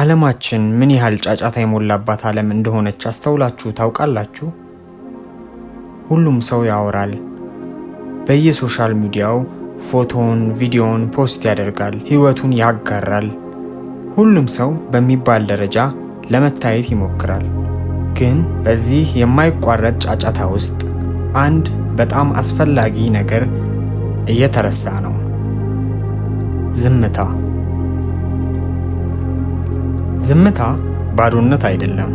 ዓለማችን ምን ያህል ጫጫታ የሞላባት ዓለም እንደሆነች አስተውላችሁ ታውቃላችሁ? ሁሉም ሰው ያወራል። በየ social media ው ፎቶውን፣ ቪዲዮውን post ያደርጋል፣ ሕይወቱን ያጋራል። ሁሉም ሰው በሚባል ደረጃ ለመታየት ይሞክራል። ግን በዚህ የማይቋረጥ ጫጫታ ውስጥ አንድ በጣም አስፈላጊ ነገር እየተረሳ ነው፦ ዝምታ። ዝምታ ባዶነት አይደለም፣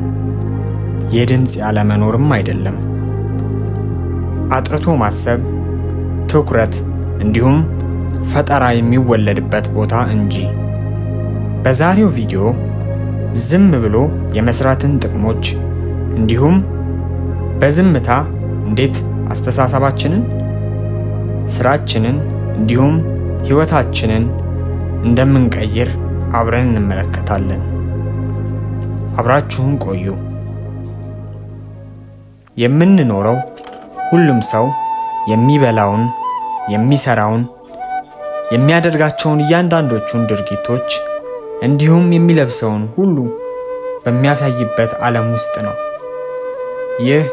የድምፅ ያለመኖርም አይደለም። አጥርቶ ማሰብ፣ ትኩረት እንዲሁም ፈጠራ የሚወለድበት ቦታ እንጂ። በዛሬው ቪዲዮ ዝም ብሎ የመስራትን ጥቅሞች እንዲሁም በዝምታ እንዴት አስተሳሰባችንን፣ ስራችንን እንዲሁም ህይወታችንን እንደምንቀይር አብረን እንመለከታለን። አብራችሁን ቆዩ። የምንኖረው ሁሉም ሰው የሚበላውን፣ የሚሰራውን፣ የሚያደርጋቸውን እያንዳንዶቹን ድርጊቶች እንዲሁም የሚለብሰውን ሁሉ በሚያሳይበት ዓለም ውስጥ ነው። ይህ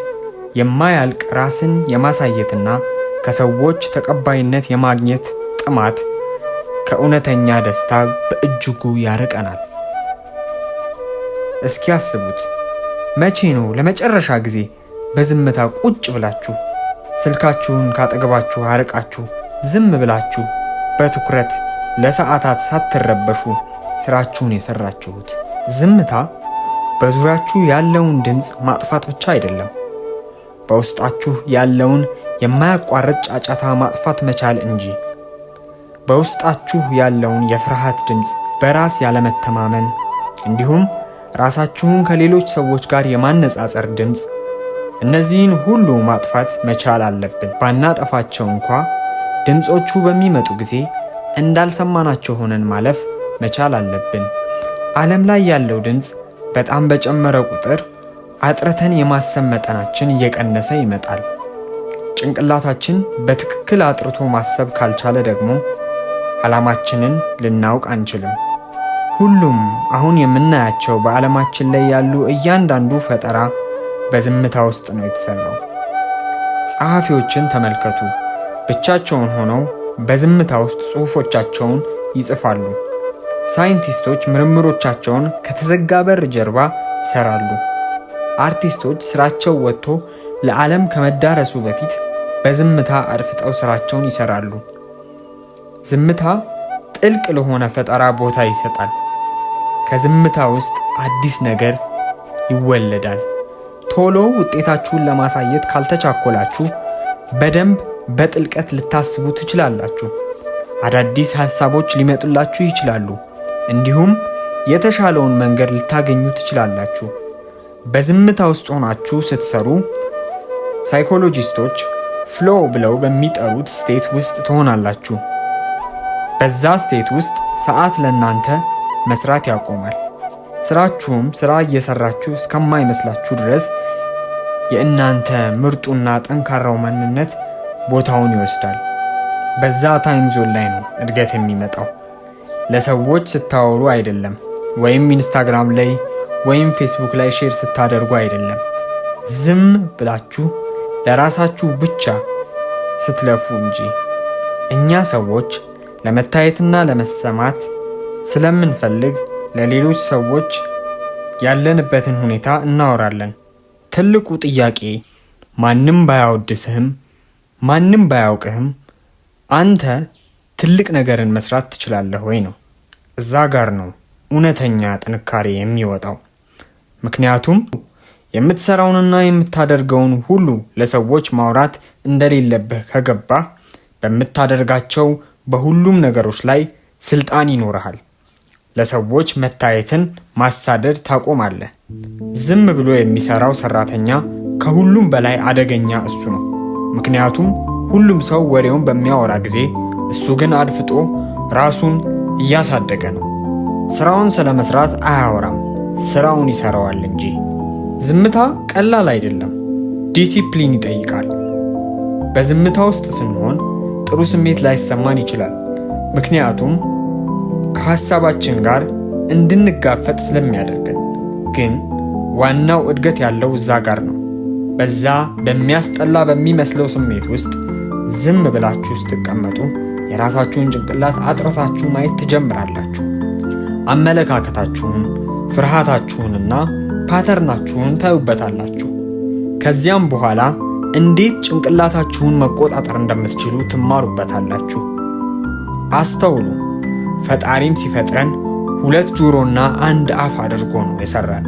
የማያልቅ ራስን የማሳየትና ከሰዎች ተቀባይነት የማግኘት ጥማት ከእውነተኛ ደስታ በእጅጉ ያርቀናል። እስኪ አስቡት፣ መቼ ነው ለመጨረሻ ጊዜ በዝምታ ቁጭ ብላችሁ፣ ስልካችሁን ካጠገባችሁ አርቃችሁ፣ ዝም ብላችሁ በትኩረት ለሰዓታት ሳትረበሹ ስራችሁን የሰራችሁት? ዝምታ በዙሪያችሁ ያለውን ድምፅ ማጥፋት ብቻ አይደለም፣ በውስጣችሁ ያለውን የማያቋርጥ ጫጫታ ማጥፋት መቻል እንጂ። በውስጣችሁ ያለውን የፍርሃት ድምፅ፣ በራስ ያለመተማመን እንዲሁም ራሳችሁን ከሌሎች ሰዎች ጋር የማነጻጸር ድምፅ፣ እነዚህን ሁሉ ማጥፋት መቻል አለብን። ባናጠፋቸው እንኳ ድምፆቹ በሚመጡ ጊዜ እንዳልሰማናቸው ሆነን ማለፍ መቻል አለብን። ዓለም ላይ ያለው ድምፅ በጣም በጨመረ ቁጥር አጥርተን የማሰብ መጠናችን እየቀነሰ ይመጣል። ጭንቅላታችን በትክክል አጥርቶ ማሰብ ካልቻለ ደግሞ ዓላማችንን ልናውቅ አንችልም። ሁሉም አሁን የምናያቸው በዓለማችን ላይ ያሉ እያንዳንዱ ፈጠራ በዝምታ ውስጥ ነው የተሰራው። ጸሐፊዎችን ተመልከቱ። ብቻቸውን ሆነው በዝምታ ውስጥ ጽሑፎቻቸውን ይጽፋሉ። ሳይንቲስቶች ምርምሮቻቸውን ከተዘጋ በር ጀርባ ይሰራሉ። አርቲስቶች ስራቸው ወጥቶ ለዓለም ከመዳረሱ በፊት በዝምታ አድፍጠው ስራቸውን ይሰራሉ። ዝምታ ጥልቅ ለሆነ ፈጠራ ቦታ ይሰጣል። ከዝምታ ውስጥ አዲስ ነገር ይወለዳል። ቶሎ ውጤታችሁን ለማሳየት ካልተቻኮላችሁ በደንብ በጥልቀት ልታስቡ ትችላላችሁ። አዳዲስ ሀሳቦች ሊመጡላችሁ ይችላሉ። እንዲሁም የተሻለውን መንገድ ልታገኙ ትችላላችሁ። በዝምታ ውስጥ ሆናችሁ ስትሰሩ ሳይኮሎጂስቶች flow ብለው በሚጠሩት state ውስጥ ትሆናላችሁ። በዛ state ውስጥ ሰዓት ለእናንተ መስራት ያቆማል። ስራችሁም ስራ እየሰራችሁ እስከማይመስላችሁ ድረስ የእናንተ ምርጡና ጠንካራው ማንነት ቦታውን ይወስዳል። በዛ time zone ላይ ነው እድገት የሚመጣው። ለሰዎች ስታወሩ አይደለም፣ ወይም ኢንስታግራም ላይ ወይም ፌስቡክ ላይ share ስታደርጉ አይደለም። ዝም ብላችሁ ለራሳችሁ ብቻ ስትለፉ እንጂ። እኛ ሰዎች ለመታየትና ለመሰማት ስለምንፈልግ ለሌሎች ሰዎች ያለንበትን ሁኔታ እናወራለን። ትልቁ ጥያቄ ማንም ባያወድስህም፣ ማንም ባያውቅህም አንተ ትልቅ ነገርን መስራት ትችላለህ ወይ ነው። እዛ ጋር ነው እውነተኛ ጥንካሬ የሚወጣው። ምክንያቱም የምትሰራውንና የምታደርገውን ሁሉ ለሰዎች ማውራት እንደሌለብህ ከገባህ በምታደርጋቸው በሁሉም ነገሮች ላይ ስልጣን ይኖርሃል። ለሰዎች መታየትን ማሳደድ ታቆማለህ። ዝም ብሎ የሚሰራው ሰራተኛ ከሁሉም በላይ አደገኛ እሱ ነው። ምክንያቱም ሁሉም ሰው ወሬውን በሚያወራ ጊዜ እሱ ግን አድፍጦ ራሱን እያሳደገ ነው። ስራውን ስለ መስራት አያወራም፣ ስራውን ይሰራዋል እንጂ። ዝምታ ቀላል አይደለም፣ ዲሲፕሊን ይጠይቃል። በዝምታ ውስጥ ስንሆን ጥሩ ስሜት ላይሰማን ይችላል። ምክንያቱም ከሐሳባችን ጋር እንድንጋፈጥ ስለሚያደርገን። ግን ዋናው እድገት ያለው እዛ ጋር ነው። በዛ በሚያስጠላ በሚመስለው ስሜት ውስጥ ዝም ብላችሁ ስትቀመጡ የራሳችሁን ጭንቅላት አጥርታችሁ ማየት ትጀምራላችሁ። አመለካከታችሁን፣ ፍርሃታችሁንና pattern ኣችሁን ታዩበታላችሁ። ከዚያም በኋላ እንዴት ጭንቅላታችሁን መቆጣጠር እንደምትችሉ ትማሩበታላችሁ። አስተውሉ፣ ፈጣሪም ሲፈጥረን ሁለት ጆሮና አንድ አፍ አድርጎ ነው የሰራን።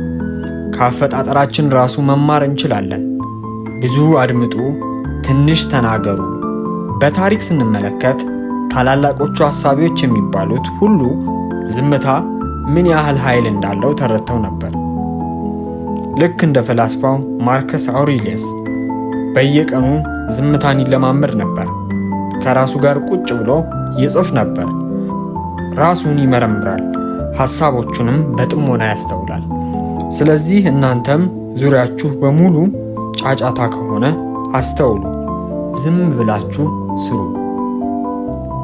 ከአፈጣጠራችን ራሱ መማር እንችላለን። ብዙ አድምጡ፣ ትንሽ ተናገሩ። በታሪክ ስንመለከት ታላላቆቹ አሳቢዎች የሚባሉት ሁሉ ዝምታ ምን ያህል ኃይል እንዳለው ተረድተው ነበር። ልክ እንደ ፈላስፋው ማርከስ አውሬሊየስ በየቀኑ ዝምታን ይለማመድ ነበር። ከራሱ ጋር ቁጭ ብሎ ይጽፍ ነበር። ራሱን ይመረምራል፣ ሐሳቦቹንም በጥሞና ያስተውላል። ስለዚህ እናንተም ዙሪያችሁ በሙሉ ጫጫታ ከሆነ አስተውሉ፣ ዝም ብላችሁ ስሩ፣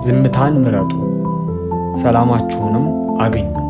ዝምታን ምረጡ፣ ሰላማችሁንም አግኙ።